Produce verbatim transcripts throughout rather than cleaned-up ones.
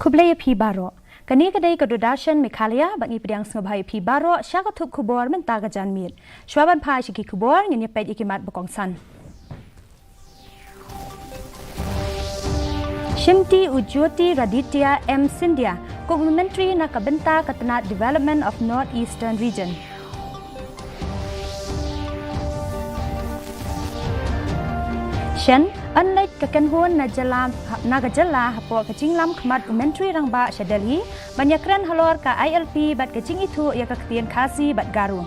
Khublei ïa phi baroh. Kane ka dei ka Doordarshan Meghalaya, bad ngi pdiang sngewbha ïa phi baroh sha ka thup khubor mynta ka janmiet. Shuwa ban phai sha ki khubor, ngin ïa peit ïa ki mat ba kongsan. Shimti u Jyotiraditya M Scindia kum u Myntri na ka bynta ka tnat Development of North Eastern Region. Shen, yn leit ka kynhun na jylla, na ka jylla hapoh ka jinglam khmat u Myntri Rangbah sha Delhi ban ïakren halor ka I L P bad ka jingithuh ïa ka ktien Khasi bad Garo.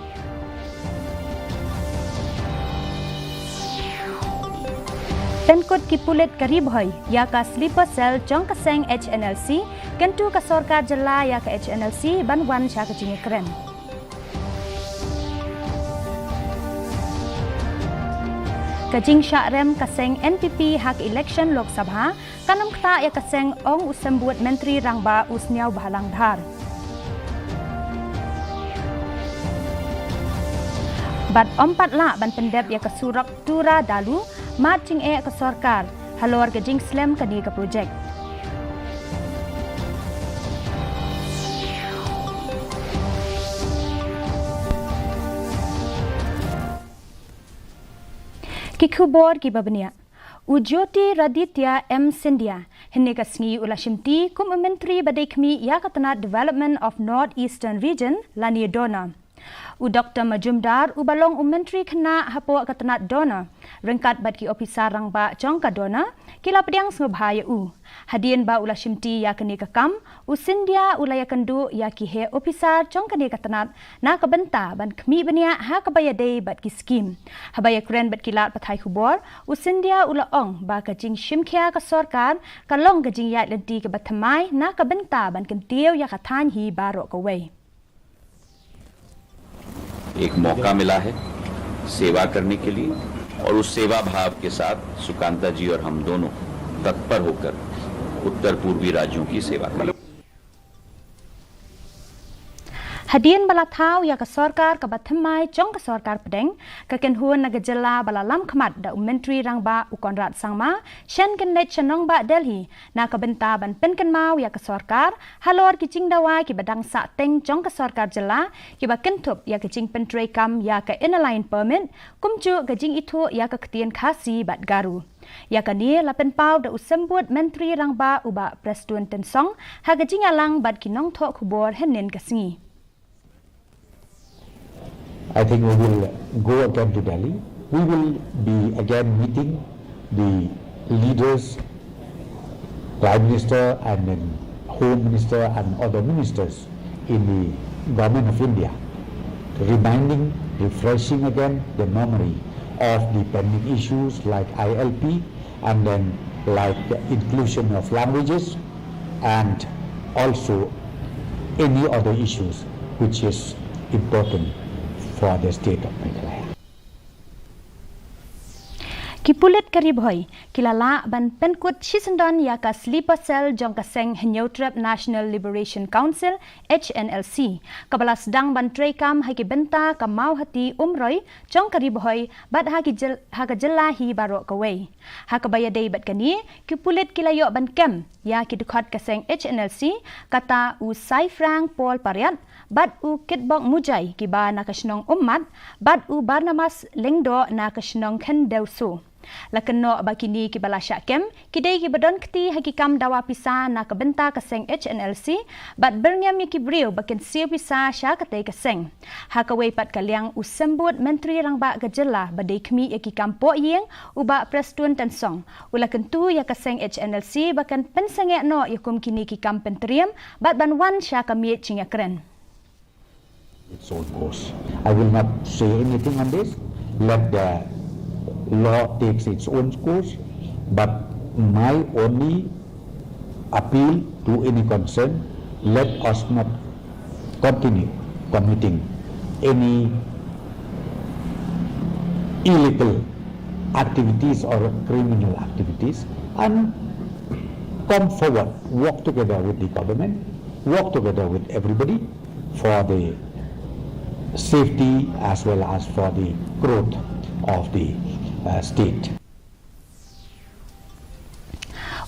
Pynkut ki pulit ka Ri Bhoi ïa ka sleeper cell jong ka seng H N L C, kyntu ka sorkar jylla ïa ka H N L C ban wan sha ka jingïakren. Ka jingshah rem ka seng N P P ha ka election Lok Sabha kan ym ktah ïa ka seng, ong u Symbud Myntri Rangbah u Sniawbhalang Dhar. Bad ym pat lah ban pyndep ïa ka surok Tura Dalu, mad jingeh ka sorkar halor ka jingslem kane ka projek. Ki khubor kiba bniah. U Jyotiraditya M Scindia hynne ka sngi u la shimti kum u Myntri ba dei khmih ïa ka tnat Development of North Eastern Region lane DoNER. U Doktor Majumdar uba long u Myntri khynnah hapoh ka tnat DoNER, ryngkat bad ki ophisar rangbah jong ka DoNER, ki la pdiang sngewbha ïa u. Hadien ba u la shimti ïa kane ka kam, u Scindia u la ïakynduh ïa ki heh ophisar jong kane ka tnat na ka bynta ban khmih bniah ha kaba ïadei bad ki skim. Haba ïakren bad ki lad pathai khubor, u Scindia u la ong ba ka jingshimkhia ka sorkar ka long ka jingïaid lynti kaba thymmai na ka bynta ban kyntiew ïa ka thaiñ hi baroh kawei. एक मौका मिला है सेवा करने के लिए और उस सेवा भाव के साथ सुकांता जी और हम दोनों तत्पर होकर उत्तर पूर्वी राज्यों की सेवा करें। Hadien ba la thaw ïa ka sorkar kaba thymmai jong ka sorkar pdeng, ka kynhun na ka jylla ba la lam khmat da u Myntri Rangbah u Conrad Sangma, shen kin leit sha nongbah Delhi na ka bynta ban pynkynmaw ïa ka sorkar halor ki jingdawa kiba dang sahteng jong ka sorkar jylla kiba kynthup ïa ka jingpyntreikam ïa ka Inner Line Permit, kumjuh ka jingithuh ïa ka ktien Khasi bad Garo. Ïa kane la pynpaw da u Symbud Myntri Rangbah u Bah Prestone Tynsong ha ka jingïalang bad ki nongthoh khubor hynnin ka sngi. I think we will go again to Delhi. We will be again meeting the leaders, Prime Minister and then Home Minister and other ministers in the Government of India, reminding, refreshing again the memory of the pending issues like I L P and then like inclusion of languages and also any other issues which is important for the state of Meghalaya. Ki pulit ka Ri Bhoi ki la lah ban pynkut shisyndon ïa ka sleeper cell jong ka seng Hynñiewtrep National Liberation Council, H N L C, kaba la sdang ban treikam ha ki bynta ka Mawhati Umroi jong ka Ri Bhoi bad ha ki jyl-, ha ka jylla hi baroh kawei. Ha kaba ïadei bad kane, ki pulit ki la ïoh ban kem ïa ki dkhot ka seng H N L C, kata u Saifrang Paul Pariat bad u Kitbok Mujai, kiba na ka shnong Ummat, bad u Barnabas Lyngdoh na ka shnong Khyndew Soh. La kynnoh ba kine kiba la shah kem ki dei kiba don kti ha ki kam dawa pisa na ka bynta ka seng H N L C, bad byrngem ïa ki briew ba kin siew pisa sha katei ka seng. Ha kawei pat ka liang, u Symbud Myntri Rangbah ka jylla ba dei khmih ïa ki kam pohïing, u Bah Prestone Tynsong, u la kyntu ïa ka seng H N L C ba kan pynsangeh noh ïa kum kine ki kam pyntriem bad ban wan sha ka miej jingïakren. Its own course. I will not say anything on this. Let the law takes its own course. But my only appeal to any concern, let us not continue committing any illegal activities or criminal activities and come forward, work together with the government, work together with everybody for the safety as well as for the growth of the uh, state.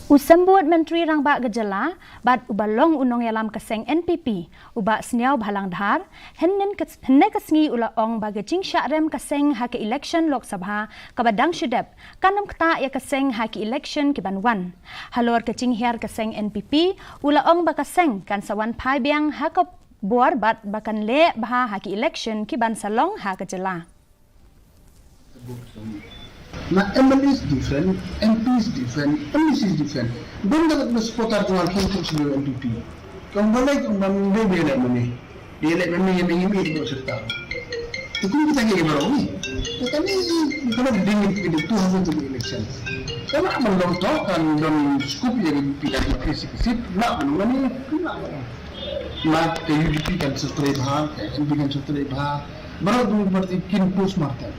U Symbud Myntri Rangbah ka jylla bad uba long u nongïalam ka seng N P P, u Bah Sniawbhalang Dhar, hynne ka, hynne ka sngi u la ong ba ka jingshah rem ka seng ha ka election Lok Sabha kaba dang shu dep kan ym ktah ïa ka seng ha ki election ki ban wan. Halor ka jinghiar ka seng N P P, u la ong ba ka seng kan sa wan phai biang ha ka bor bad ba kan leh bha ha ki election ki ban sa long ha ka jylla. Na M L A is different, M P is different, M D C is different. Don da ka supporter jong nga kin kum sini N P P. Kong balai kong ban be be le mane. Dia le mane yang ingin be ko serta. Itu kita ke baru ni. Kami kalau dingin kita tu hasil tu election. Kalau amal long to kan don scoop yang pindah ke sip sip nak menunggu ni nak. Ma ka U D P kan sa trei bha, ka N P kan sa trei bha. Baroh ki parti kin postmortem.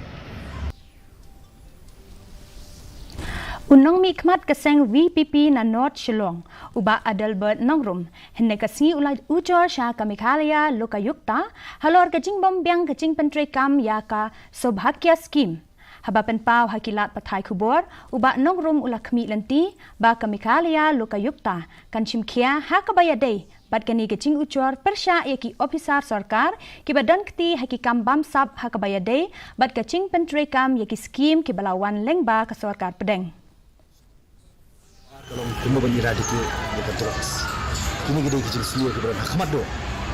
U nongmihkhmat ka seng V P P na North Shillong, u Bah Adelbert Nongrum, hynne ka sngi u la ujor sha ka Meghalaya Lokayukta halor ka jingbym biang ka jingpyntreikam ïa ka Saubhagya Scheme. Haba pynpaw ha ki lad pathai khubor, u Bah Nongrum u la khmih lynti ba ka Meghalaya Lokayukta kan shim khia ha kaba ïadei bad kane ka jingujor pyrshah ïa ki ophisar sorkar kiba don kti ha ki kam bamsap ha kaba ïadei bad ka jingpyntreikam ïa ki skhim kiba la wan lyngba ka sorkar pdeng. Ka long kumno ban eradicate ïa ka drugs. Kine ki dei ki jingsniew kiba don ha khmat duh.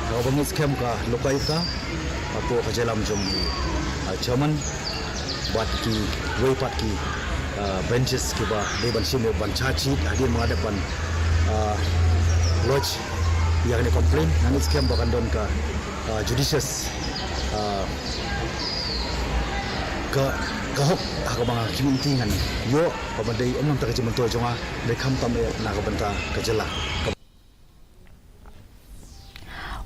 Haba ngeit skhem ka Lokayukta hapoh ka jingïalam jong u Chairman bad kiwei pat ki benches kiba dei ban shim, ban charge sheet hadien ba nga dep ban lodge ïa kane complaint. Nga ngeit skhem ba kan don ka judicious ka ka hok ha kaba nga khmih lynti ngan ïoh kaba dei ym namar ka jingmyntoi jong nga dei khamtam eh na ka bynta ka jylla.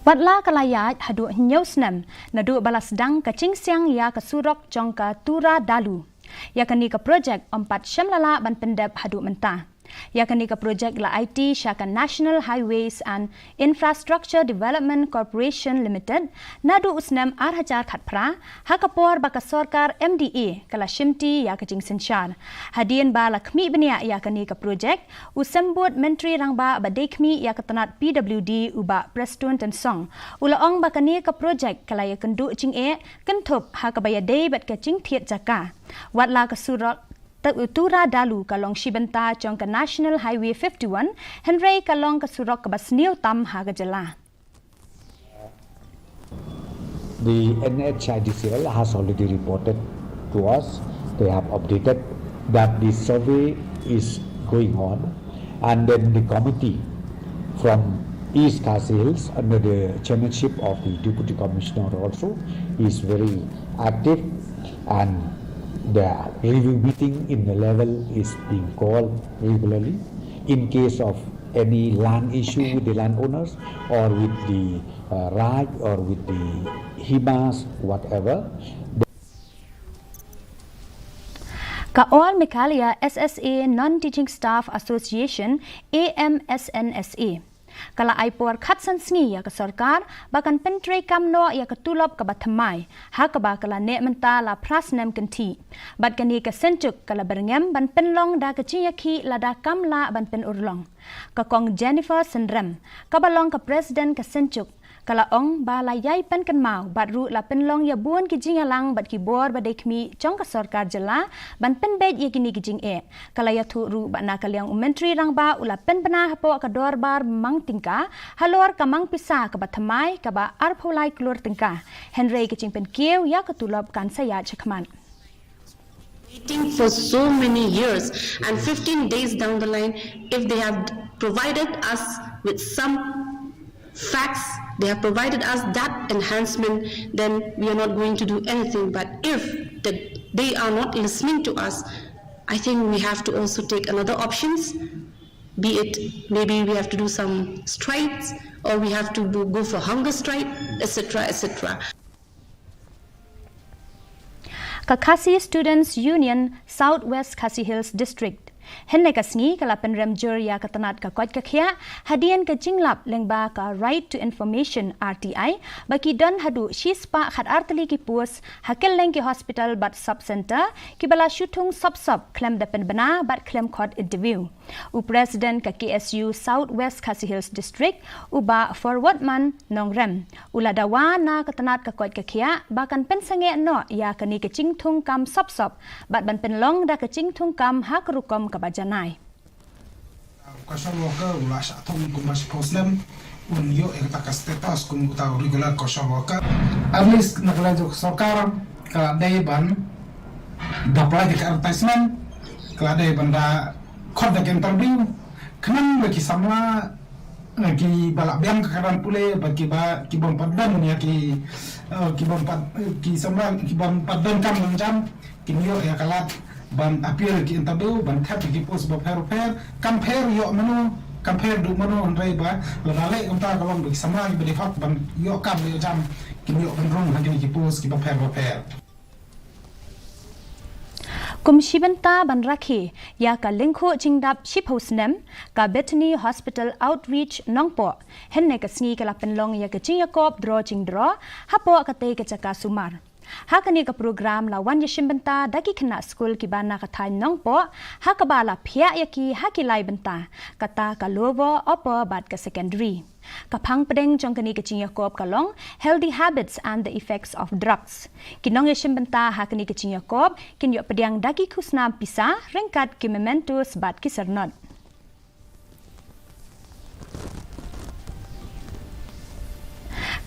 Watla ka la ïaid haduh hynñiew snem naduh ba la sdang ka jingsiang ïa ka surok jong ka Tura Dalu, ïa kane ka projek ym pat shym la lah ban pyndep haduh mynta. Ïa kane ka projek la aiti sha ka National Highways and Infrastructure Development Corporation Limited naduh u snem ar hajar khatphra, ha ka por ba ka sorkar M D A ka la shimti ïa ka jingsynshar. Hadien ba la khmih bniah ïa kane ka projek, u Symbud Myntri Rangbah ba dei khmih ïa ka tnat P W D u Bah Prestone Tynsong u la ong ba kane ka projek ka la ïakynduh jingeh kynthup ha kaba ïadei bad ka jingthied jaka. Watla ka surok Tura Dalu ka long shi bynta jong ka National Highway fifty-one, hynrei ka long ka surok kaba sniew tam ha ka jylla. The N H I D C L has already reported to us, they have updated that the survey is going on, and then the committee from East Khasi Hills under the chairmanship of the Deputy Commissioner also is very active, and the review meeting in the level is being called regularly in case of any land issue with the landowners or with the uh, Raj or with the Himas, whatever. Ka All Meghalaya S S A Non-Teaching Staff Association, A M S N S A, ka la ai por khatsan sngi ïa ka sorkar ba kan pyntreikam noh ïa ka tulop kaba thymmai ha kaba ka la neh mynta la phra snem kynthih. Bad kane ka synjuk ka la byrngem ban pynlong da ka jingïakhih lada kam lah ban pynurlong. Ka Kong Jennifer Synrem, kaba long ka President ka synjuk, ka la ong ba la ïai pynkynmaw bad ruh la pynlong ïa bun ki jingïalang bad ki bor ba dei khmih jong ka sorkar jylla ban pynbeit ïa kine ki jingeh. Ka la ïathuh ruh ba na ka liang u Myntri Rangbah u la pynbna hapoh ka dorbar mang tyngka halor ka mang pisa kaba thymmai kaba arphew lai klur tyngka. Hynrei ka jingpynkiew ïa ka tulop kan sa ïaid shakhmat. Waiting for so many years, and fifteen days down the line, if they have provided us with some facts, they have provided us that enhancement, then we are not going to do anything. But if the, they are not listening to us, I think we have to also take another options, be it maybe we have to do some strikes or we have to do, go for hunger strike, et cetera, et cetera. Ka Khasi Students Union South West Khasi Hills District, Hynne ka sngi ka la pynrem jur ïa ka tnat ka koit ka khiah hadien ka jinglap lyngba ka Right to Information, R T I, ba ki don haduh shispah khatar tylli ki post ha kylleng ki hospital bad sub center, kiba la shu thung sop sop khlem da pynbna bad khlem khot interview. U President ka K S U South West Khasi Hills District, u Bah Forwardman Nongrem, u la dawa na ka tnat ka koit ka khiah ba kan pynsangeh noh ïa kane ka jingthung kam sop sop bad ban pynlong da ka jingthung kam ha ka rukom kaba janai. Ka social worker u la shah thung kumba shiphew snem, un ïoh ïa kata ka status kum uta u regular ka social worker. At least na ka liang jong ka sorkar ka la dei ban da apply da ka advertisement, ka la dei ban da khot da ka interview, khnang ba ki samla, eh, kiba la biang ka kyrdan pule, ba kiba, ki bym pat don ïa ki, eh, ki bym pat, eh, ki samla ki bym pat don kam don jam, kin ïoh ïa ka lad ban appear ki interview, ban thep ïa ki post bapher bapher, kam pher ïoh mano, kam pher duh mano, hynrei ba lada leh kumta ka long ba ki samla kiba dei hok ban ïoh kam ïoh jam kin ïoh ban rung ha kine ki post kiba pher bapher. Kum shi bynta ban rakhe ïa ka lyngkhuh jingdap shiphew snem ka Bethany Hospital Outreach Nongpoh, hynne ka sngi ka la pynlong ïa ka jingïakop draw jingdraw hapoh katei ka jaka sumar. Ha kane ka program la wan ïashim bynta da ki khynnah skul kiba na ka thaiñ Nongpoh, ha kaba la phiah ïa ki ha ki lai bynta, kata ka lower, upper bad ka secondary. Ka phang pdeng jong kane ka jingïakop ka long Healthy Habits and the Effects of Drugs. Ki nongïashim bynta ha kane ka jingïakop kin ïoh pdiang da ki khusnam pisa ryngkat ki mementos bad ki syrnod.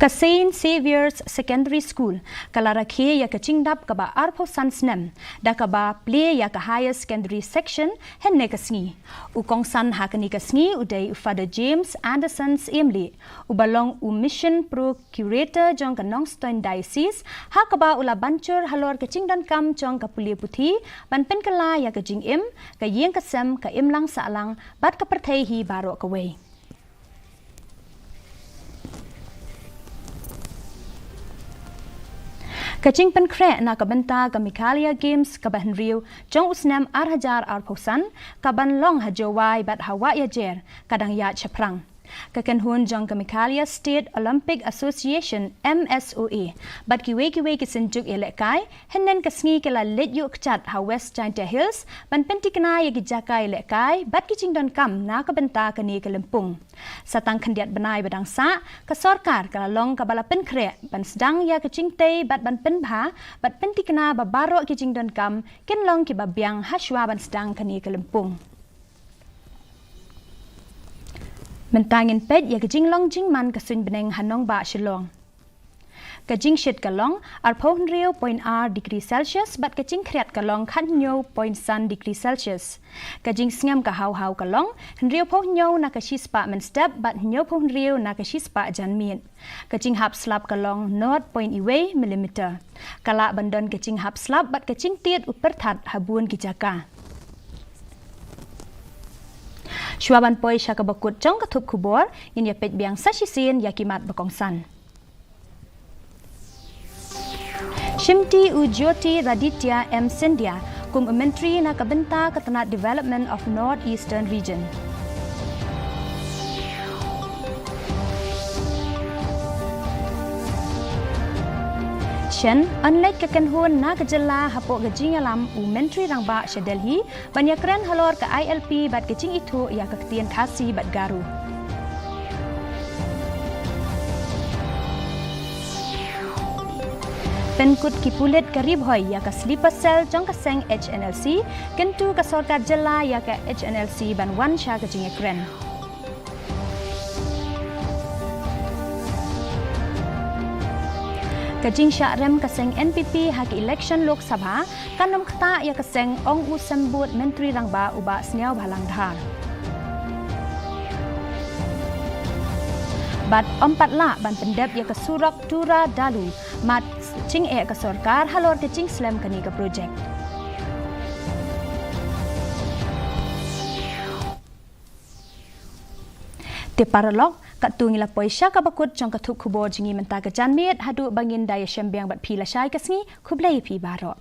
Ka Saint Xavier's Secondary School ka la rakhe ïa ka jingdap kaba arphew san snem da kaba plie ïa ka Higher Secondary Section hynne ka sngi. U kongsan ha kane ka sngi u dei u Father James Anderson Syiemlieh, uba long u Mission Procurator jong ka Nongstoiñ Diocese, ha kaba u la ban jur halor ka jingdonkam jong ka pule puthi ban pynkylla ïa ka jingim, ka ïing ka sem, ka imlang sahlang bad ka pyrthei hi baroh kawei. Ka jingpynkhreh na ka bynta ka Meghalaya Games kaba hynriew jong u snem ar hajar arphew san, kaban long ha Jowai bad ha Wahiajer, ka dang ïaid shaphrang. Ka kynhun jong ka Meghalaya State Olympic Association, M S O A, bad kiwei kiwei ki synjuk ïalehkai hynne ka sngi ki la leit ïuh kjat ha West Jaintia Hills ban pyntikna ïa ki jaka ïalehkai bad ki jingdonkam na ka bynta kane ka lympung. Sa tang khyndiat bnai ba dang sah, ka sorkar ka la long kaba la pynkhreh ban sdang ïa ka jingtei bad ban pynbha bad pyntikna ba baroh ki jingdonkam kin long kiba biang ha shuwa ban sdang kane ka lympung. Mynta ngin peit ïa ka jinglong jingman ka suiñ bneng ha nongbah Shillong. Ka jingshit ka long arphew hynriew point ar degree Celsius bad ka jingkhriat ka long khathynñiew point san degree Celsius. Ka jingsngem ka haw haw ka long hynriewphew hynñiew na ka shispah mynstep bad hynñiewphew hynriew na ka shispah janmiet. Ka jinghap slap ka long nought point wei millimeter. Ka lah ban don ka jinghap slap bad ka jingtied u pyrthat ha bun ki jaka. Shuwa ban poi sha kaba kut jong ka thup khubor, ngin ïa peit biang sa shisien ïa ki mat ba kongsan. Shimti u Jyotiraditya M Scindia kum u Myntri na ka bynta ka tnat Development of North Eastern Region. Shen, yn leit ka kynhun na ka jylla hapoh ka jingïalam u Myntri Rangbah sha Delhi, ban ïakren halor ka I L P bad ka jingithuh ïa ka ktien Khasi bad Garo. Pynkut ki pulit ka Ri Bhoi ïa ka sleeper cell jong ka seng H N L C, kyntu ka sorkar jylla ïa ka H N L C ban wan sha ka jingïakren. Ka jingshah rem ka seng N P P ha ka election Lok Sabha kan ym ktah ïa ka seng, ong u Symbud Myntri Rangbah u Bah Sniawbhalang Dhar. Bad ym pat lah ban pyndep ïa ka surok Tura Dalu, mad jingeh ka sorkar halor ka jingslem kane ka projek. Te paralok, katto ngi la poi sha kaba kut jong ka thup khubor jong ngi mynta ka janmiet, haduh ba ngin da ïashem biang bad phi lashai ka sngi, khublei ïa phi baroh.